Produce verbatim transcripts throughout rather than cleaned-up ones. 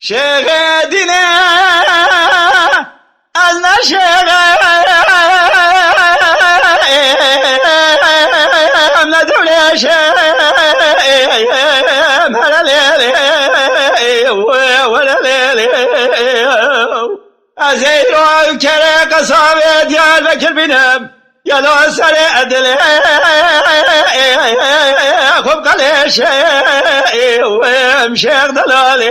Şêxê dînê, ez ne şêxê, em ne dewlê şê, em here lê lê, were lê lê. Ez ê îro kerê qesabê Diyarbekir bînim. Gelo serê dilê xwe bi qelê şê, em şêx delalê.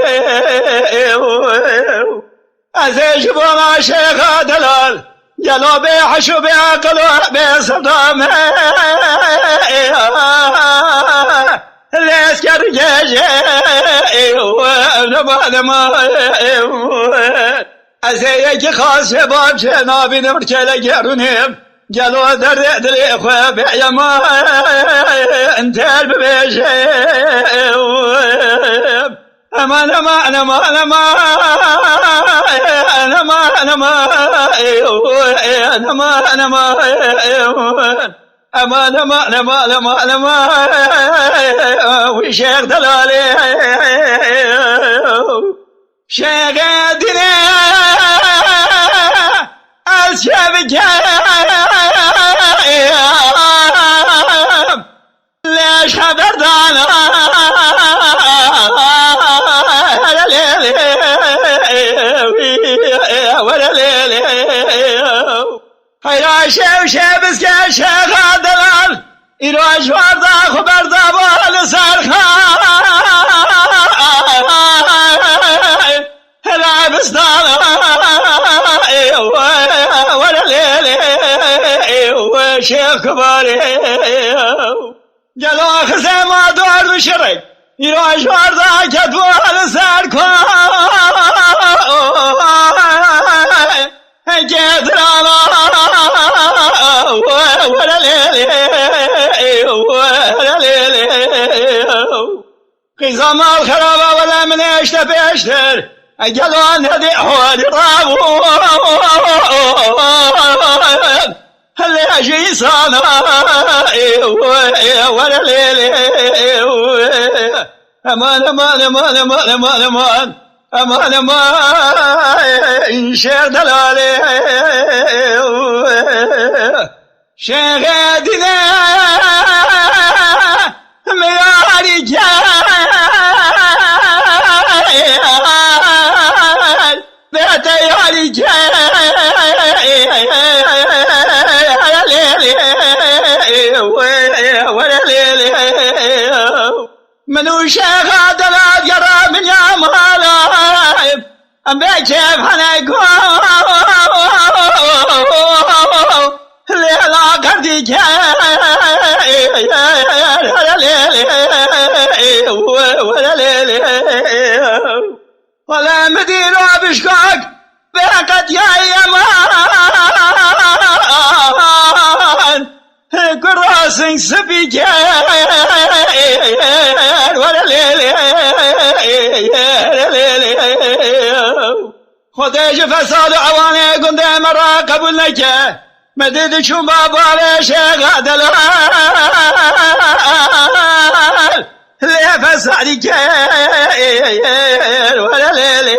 Ez ê ji bona şêxa delal, gelo bê heş û bê aqil û bê sedame. Lêsker gêjê, nema, nema. Ez ê yekî xas şebab çê nabînim kêlekê rûnê. Gelo derdê dilê xwe bêyema, têr bibêje. Eman, eman, eman, eman. Eman, eman, eman. Eman, eman, eman, eman. Eman, eman, eman, eman, eman. Wî şêx delalê. Şêxê dînê, ez çi bikim? Lê ji xeber dana. Were lê lê. Heyra şev şev bizke şêxa delal, îro ji warda xwe berdabû li ser xan. Hela bistan, were lê lê, şêx kibarê. Gelo xizê ma dor bişirek, îro ji warda ketbû li ser xan. Heke dirana, were lê lê, were lê lê. Qîza mal xeraba wele min ê işte pêştir. Gelo nedê holî rabû. Lê ji însana, were lê lê. Eman, eman, eman, eman, eman, eman. Eman, eman, şêx delalê. Şêxê dînê, mirarî ker, bête yarî ker. Lê lê, were lê lê. Min û şêxa delal gera min ya mala. Em bê kêf hene go. Lê la qerdî ke. Lê lê. Wele min dîro bişkak. Beqetiyayê man. Kurasing spî ker, were lê lê, were lê lê. Xwedê ji fesad û ewanê gundê me re qebûl neke. Me dê diçûn ba bavê şêxa delal. Lê fesadî ker, were lê lê.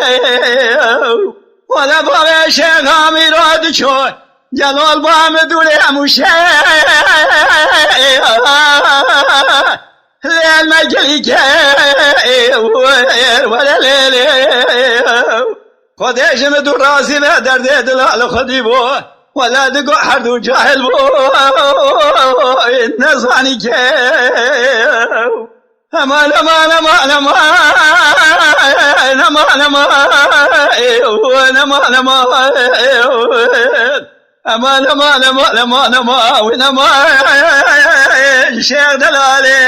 Were bavê şêxa mîro diçûn. Gelo li ba min dûrê hemû şer. Lê me gilî ke, were lê lê. Xwedê ji min dûr razî be, derdê dila li xwedî bû. Wele digo her du cahil bû, nezanî ke. Eman, eman, eman, eman. Eman, eman, eman. Eman, eman, eman, eman, eman. Wî eman. Şêx delalê.